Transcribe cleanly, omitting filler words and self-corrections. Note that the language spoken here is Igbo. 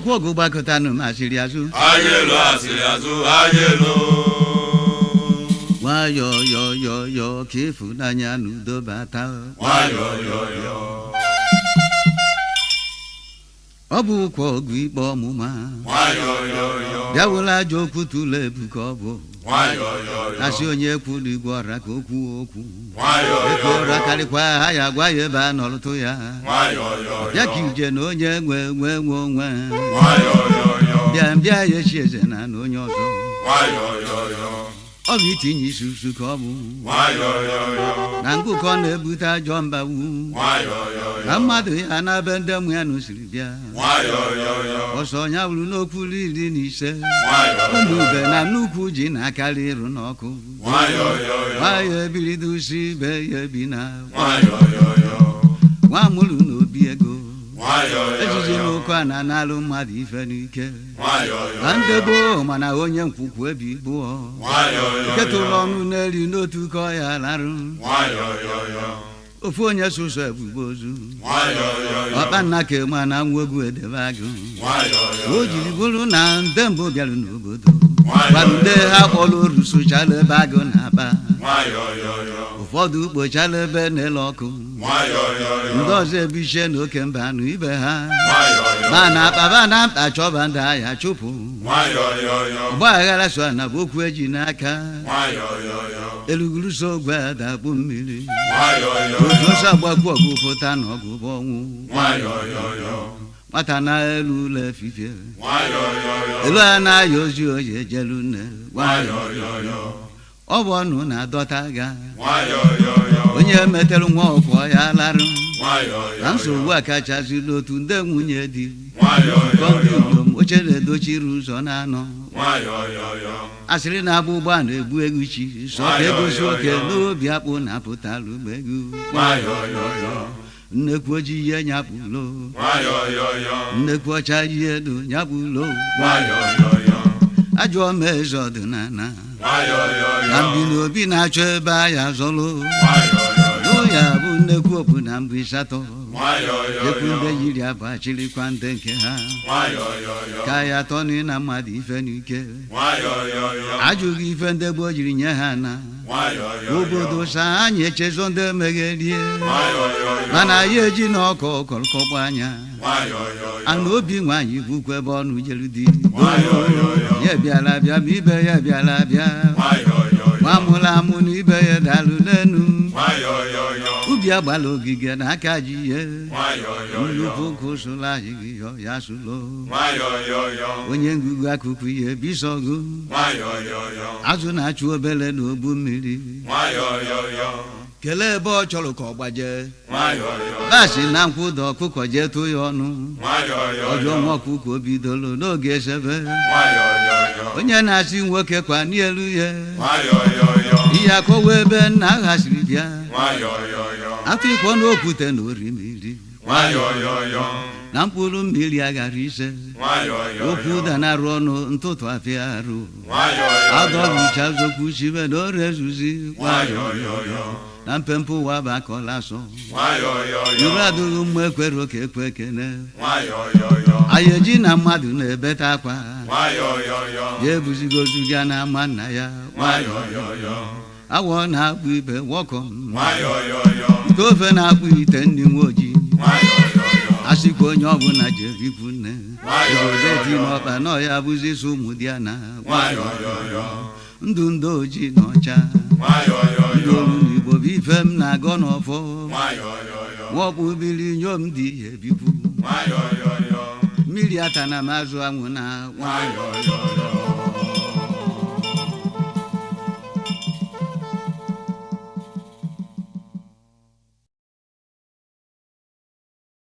Okwu ọgụ gbakọtanụ masịrị azụ. Ayelo asịrị azụ ayelo. Nwayọ yọ yọ yọ ka ịfụnanya n'udo bata. Nwayọ yọ yọ. Ọ bụ ụkwa ọgụ ikpe ọmụma. Nwayọ yọ yọ. Bịawụla ajọ okwu tụlụ ebu ka ọ bụ. Nwayọ yọ yọ. Asị onye kwuru igwe ọra ka o kwuo okwu. Nwayọ Eke yọ ụra yọ. karịkwa ha ya gwa ya ebe a nọrụtụ ya. Nwayọ yọ yọ. Bịa ka ije na onye nwe nwe nwe onwe. Nwayọ yọ yọ. Bịa bịa ya echi eze na na onye ọzọ. Nwayọ yọ yọ. Ọ bụ itinye isi usu ka ọ bụ. Nwayọ yọ yọ. Na ngụkọ na-ebute ajọ mbagbu. Nwayọ yọ Na yọ. mmadụ ya na be ndị mụ ya nụsiri bịa. Nwayọ yọ yọ. Ọsọ ya wuru n'okwu 15. Nwayọ Ụmụ yọ. ube na nnukwu ji na-akarị ịrụ n'ọkụ. Nwayọ yọ yọ. Nwayọ ebilidosi ibe ya ebi na. Nwayọ yọ yọ. Nwa mụrụ na obi ego. Nwayọ yọ Ejiji yọ. n'ụkọ a na-analụ mmadụ ife n'ike. Nwayọ yọ Na yọ. ndị gboo mana onye nkwukwu ebi gbụọ. Nwayọ yọ Nke tụrụ yọ. ọnụ n'elu n'otu kọ ya larụ. Nwayọ yọ yọ. Ofu onye sụsọ ebugbo ozu. Nwayọ yọ yọ. Ọkpa nna ka eme na nwa ogwu edebe agụ. Nwayọ yọ O yọ. jiri bụrụ na ndị mbụ bịara n'obodo. Nwayọ Gwanụ ndị yọ ha yọ. kpọrọ oru sụchala ebe agụ na-akpa. Nwayọ yọ yọ. Ụfọdụ kpochala ebe na-ele ọkụ. Nwayọ yọ yọ. Ndị ọzọ ebichie n'oke mba anụ ibe ha. Nwayọ yọ Ma yọ. na akpaba na mkpa chọba ndị agha chụpụ. Nwayọ yọ yọ. Ọgba aghara so na bụ okwu eji n'aka. Nwayọ yọ yọ. Eluguru so ogwe adakpu mmiri. Nwayọ yọ Otu yọ. ọsọ agbakwu ọgụ pụta na ọgụ bụ ọnwụ. Nwayọ yọ yọ. Nwata na-elu ụlọ efifie. Nwayọ yọ yọ. Elu a na-aya ozi oyi ejelu nne. Nwayọ yọ yọ. Ọ bụ ọnụ na-adọta ga. Nwayọ yọ yọ. Onye metere nwa ọkwọ ya larụ. Nwayọ Na yọ nsogbu yọ. a kachasị n'otu ndị nwunye di. Nwayọ Kọ yọ ndị yọ. inyom oche na-edochiri ụzọ na-anọ. Nwayọ yọ yọ. Asịrị na-agba ụgbọ a na-egbu egwu chi sọ ka Nwayọ egosi yọ oke yọ. n'obi akpụ na-apụtalụ egwu. Nwayọ yọ yọ. Nnekwu ojii ihe nyapụlo. Nwayọ yọ yọ. Nnekwu ọcha ihe edo nyapụlo. Nwayọ yọ yọ. Ajọ m eze ọdịnala. Nwayọ yọ Na yọ. mbi na obi na-achọ ebe a zọlụ. Nwayọ yọ yọ. Ya bụ nnekwu okpu na mbụ ịsatọ. Nwayọ yọ Ekwu yọ. ndị yiri abụ achịrịkwa ndị nke ha. Nwayọ yọ yọ. Ka ya tọnụ na mmadụ ife n'ike. Nwayọ yọ yọ. Ajụghị ife ndị gboo jiri nye ha na. Nwayọ yọ yọ. Obodo sa anyị echezọ ndị emegherie. Nwayọ yọ yọ. Mana ya eji na ọkọ kọrọkọkpọ anya. Nwayọ yọ yọ. Ana obi nwaanyị bụkwa ebe ọnụ jelu di. Nwayọ yọ yọ. Ya bịara bịa ma ibe ya bịara bịa. Nwayọ yọ yọ. Nwa mụrụ amụ na ibe ya dalụ n'enu. Nwayọ yọ yọ. Ubi agbala ogige na aka ji ihe. Nwayọ yọ yọ. Nnukwu nkụ sụla ahịhịa ya sụlo. Nwayọ yọ yọ. Onye ngụgụ akụkụ ihe bisọgụ. Nwayọ yọ yọ. Azụ na-achụ obele na ogbu mmiri. Nwayọ yọ yọ. Kelee ebe ọ chọrọ ka ọ gbaje. Nwayọ yọ. Baasị na nkwụda ọkụkọ jee tụ ya ọnụ. Nwayọ yọ Ọjọọ yọ. nwa ọkụkọ bidoro n'oge esebe. Nwayọ yọ yọ. Onye na-asị nwoke kwa n'elu ya. Nwayọ yọ yọ. Ihe akọwa ebe nna ha siri bịa. Nwayọ yọ yọ. Atụ ịkpọ n'okwute na orimiri. Nwayọ yọ yọ. Na mkpụrụ mmiri aghara ise. Nwayọ yọ Okwu yọ. danarụ ọnụ ntụtụ afịa arụ. Nwayọ yọ yọ. Adọgbucha zokwu chibe na orezuzi. Nwayọ yọ yọ. Na mpempe ụwa bụ akọla asọ. Nwayọ yọ Iru yọ. adịghị mma ekwere oke ekwe ekene. Nwayọ yọ yọ. Anyị eji na mmadụ na-ebete akwa. Nwayọ yọ yọ. Ya ebuzigozuga na ama nna ya. Nwayọ yọ yọ. Awọ na-akpụ ibe wọkọm. Nwayọ yọ yọ. Ite ofe na-akpụ ite nni nwa ojii. Nwayọ yọ yọ. Asịkwa onye ọbụla jere ikwu nne. Nwayọ yọ Ebodeti yọ. n'ọkpa nọ ya bụzi so ụmụ di ya na. Nwayọ yọ yọ. Ndụ ndị ojii na ọcha. Nwayọ yọ Ndị yọ. olu na Igbo bụ ife m na-agọ n'ọfọ. Nwayọ yọ yọ. Nwọkpụ biri nyom dị ihe bikwu. Nwayọ yọ yọ. Mmiri ata na m azụ anwụ na. Nwayọ yọ yọ.